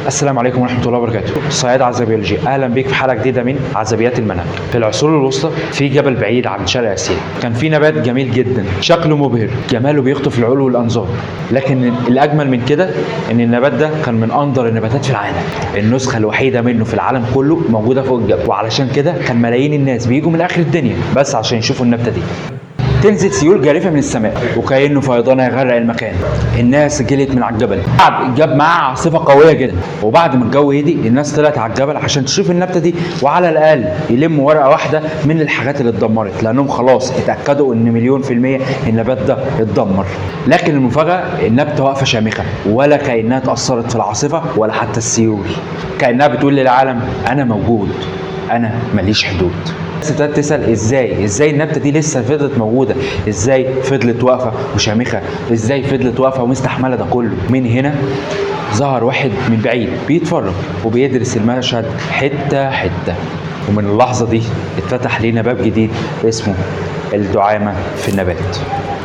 السلام عليكم ورحمة الله وبركاته. صياد عزبيولوجي، اهلا بيك في حلقة جديدة من عزبيات المنهج. في العصور الوسطى في جبل بعيد عن شرق اسيا كان في نبات جميل جدا، شكله مبهر، جماله بيخطف العقول والانظار. لكن الاجمل من كده ان النبات ده كان من اندر النباتات في العالم، النسخة الوحيدة منه في العالم كله موجودة فوق الجبل، وعلشان كده كان ملايين الناس بيجوا من اخر الدنيا بس عشان يشوفوا النبتة دي. تنزل سيول جارفه من السماء وكأنه فيضان هيغرق المكان. الناس جلت من على الجبل، بعد جاب معاه عاصفة قوية جدا، وبعد ما الجو هدي الناس طلعت على الجبل عشان تشوف النبتة دي وعلى الاقل يلموا ورقة واحدة من الحاجات اللي اتدمرت، لانهم خلاص اتاكدوا ان 1,000,000% النبات ده اتدمر. لكن المفاجاة النبتة واقفة شامخة ولا كانها اتاثرت في العاصفة ولا حتى السيول، كانها بتقول للعالم انا موجود، انا ماليش حدود. الناس ابتدت تسال ازاي النبتة دي لسه فضلت موجودة، ازاي فضلت واقفة وشامخه، ازاي فضلت واقفة ومستحمله ده كله. من هنا ظهر واحد من بعيد بيتفرج وبيدرس المشهد حتة حتة، ومن اللحظة دي اتفتح لينا باب جديد اسمه الدعامه في النبات.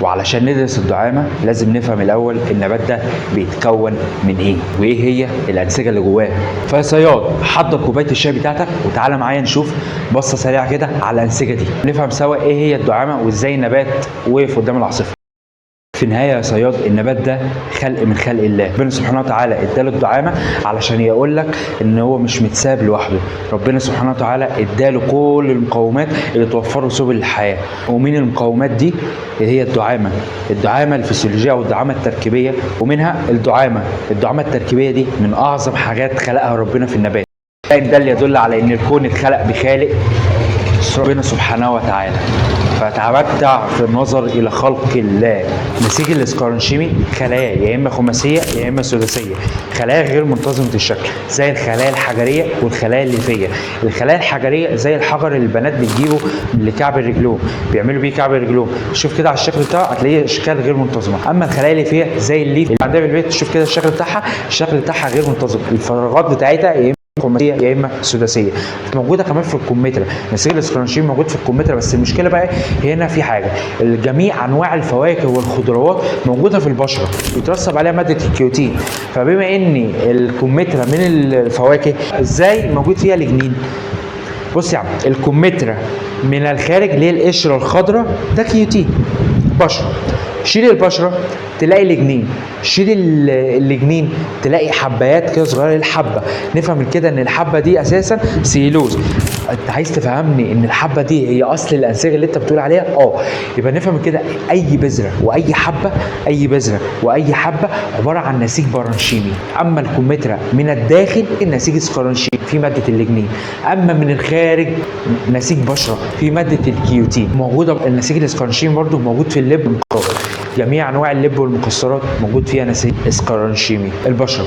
وعلشان ندرس الدعامه لازم نفهم الاول النبات ده بيتكون من ايه وايه هي الانسجة اللي جواه. فيا صياد حضر كوباية الشاي بتاعتك وتعالى معايا نشوف بصة سريعة كده على الانسجة دي، نفهم سوا ايه هي الدعامه وازاي النبات وقف قدام العاصفة. في النهاية يا صياد النبات ده خلق من خلق الله، ربنا سبحانه وتعالى اداله الدعامه علشان يقول لك ان هو مش متساب لوحده، ربنا سبحانه وتعالى اداله كل المقومات اللي توفره سبل الحياة. ومن المقومات دي اللي هي الدعامه، الدعامه الفسيولوجية او الدعامه التركيبيه، ومنها الدعامه التركيبيه دي من اعظم حاجات خلقها ربنا في النبات. ده اللي يدل على ان الكون اتخلق بخالق ربنا سبحانه وتعالى. فتمتع في النظر الى خلق الله. نسيج الاسكرنشيمي خلايا يا اما خماسيه يا اما سداسيه، خلايا غير منتظمة الشكل زي الخلايا الحجريه والخلايا الليفيه. الخلايا الحجريه زي الحجر اللي البنات بتجيبه لكعب رجلهم، بيعملوا بيه كعب رجلهم، شوف كده على الشكل بتاعه هتلاقيه اشكال غير منتظمة. اما الخلايا الليفيه زي الليف اللي عندنا في البيت، شوف كده الشكل بتاعها، الشكل بتاعها غير منتظم، الفراغات بتاعتها يا اما خماسيه يا اما سداسيه. موجودة كمان في الكمثرى، نسيج الاسكرنشيمي موجود في الكمثرى. بس المشكلة بقى هنا في حاجة، جميع انواع الفواكه والخضروات موجودة في البشرة بيترسب عليها مادة الكيوتين، فبما ان الكمثرى من الفواكه ازاي موجود فيها لجنين؟ بص يا عم، الكمثرى من الخارج اللي هي القشرة الخضراء ده كيوتين بشره، شيل البشرة تلاقي لجنين، شيل اللجنين تلاقي حبايات كده صغيرة الحبة. نفهم من كده ان الحبة دي اساسا سيلوز. انت عايز تفهمني ان الحبة دي هي اصل الانسجة اللي انت بتقول عليها؟ يبقى نفهم من كده اي بذرة واي حبه، اي بذرة واي حبه عبارة عن نسيج برانشيمي. اما الكمثرى من الداخل النسيج السكرنشيمي في مادة اللجنين، اما من الخارج نسيج بشره في مادة الكيوتين موجودة. النسيج الاسكرنشيمي برضو موجود في اللب، جميع انواع اللب والمكسرات موجود فيها نسيج اسكرنشيمي. البشرة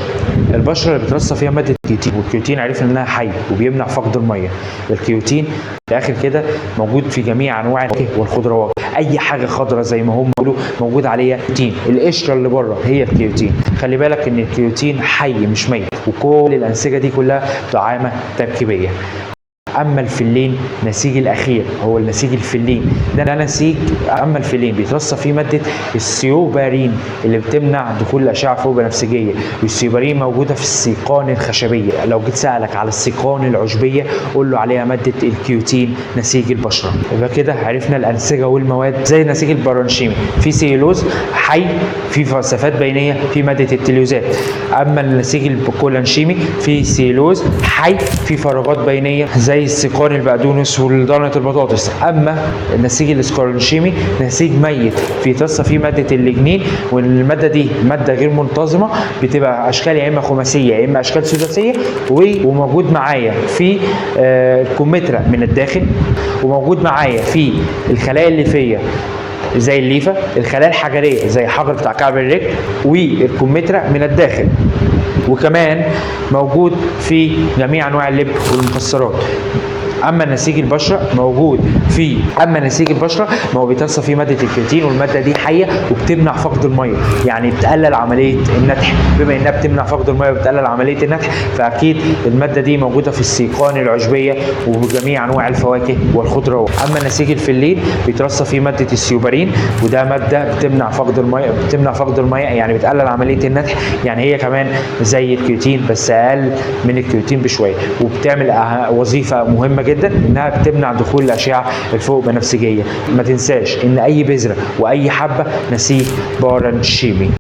اللي بترصى فيها مادة الكيوتين، والكيوتين عرفنا انها حي وبيمنع فقد المية. الكيوتين في الاخر كده موجود في جميع انواع الفواكه والخضروات، اي حاجة خضراء زي ما هم بيقولوا موجود عليها كيوتين. القشرة اللي بره هي الكيوتين. خلي بالك ان الكيوتين حي مش ميت، وكل الانسجة دي كلها دعامة تركيبيه. اما الفلين نسيج الاخير هو النسيج الفلين ده نسيج. اما الفلين بيترصى فيه مادة السيوبارين اللي بتمنع دخول الاشعة فوق البنفسجية، والسيوبارين موجودة في السيقان الخشبية. لو جيت سالك على السيقان العشبيه قول له عليها مادة الكيوتين نسيج البشرة. يبقى كده عرفنا الانسجة والمواد زي نسيج البرانشيمي في سيلوز حي، في فلسفات بينيه، في مادة التليوزات. اما النسيج الكولانشيمي في سيلوز حي، في فراغات بينيه زي السيقان البقدونس والدانة البطاطس. اما النسيج الاسكرنشيمي نسيج ميت في تصة فيه مادة اللجنين، والمادة دي مادة غير منتظمة بتبقى اشكال يا اما خماسيه يا اما اشكال سداسيه، وموجود معايا في الكمثرى من الداخل، وموجود معايا في الخلايا الليفيه زي الليفه، الخلايا الحجريه زي حجر بتاع كعب الرجل، والكمثرى من الداخل، وكمان موجود في جميع انواع اللب والمكسرات. اما نسيج البشرة موجود في اما نسيج البشرة ما هو بيترسب فيه مادة الكيوتين، والمادة دي حيه وبتمنع فقد المية، يعني بتقلل عملية النتح. بما انها بتمنع فقد المية وبتقلل عملية النتح، فاكيد المادة دي موجودة في السيقان العشبيه وجميع انواع الفواكه والخضروات. اما نسيج الفلين بيترسب فيه مادة السيوبرين، وده مادة بتمنع فقد المية، بتمنع فقد المية يعني بتقلل عملية النتح، يعني هي كمان زي الكيوتين بس اقل من الكيوتين بشوية، وبتعمل وظيفة مهمة جدا انها بتمنع دخول الاشعة الفوق بنفسجيه. ما تنساش ان اي بذرة واي حبه نسيج بارنشيمي.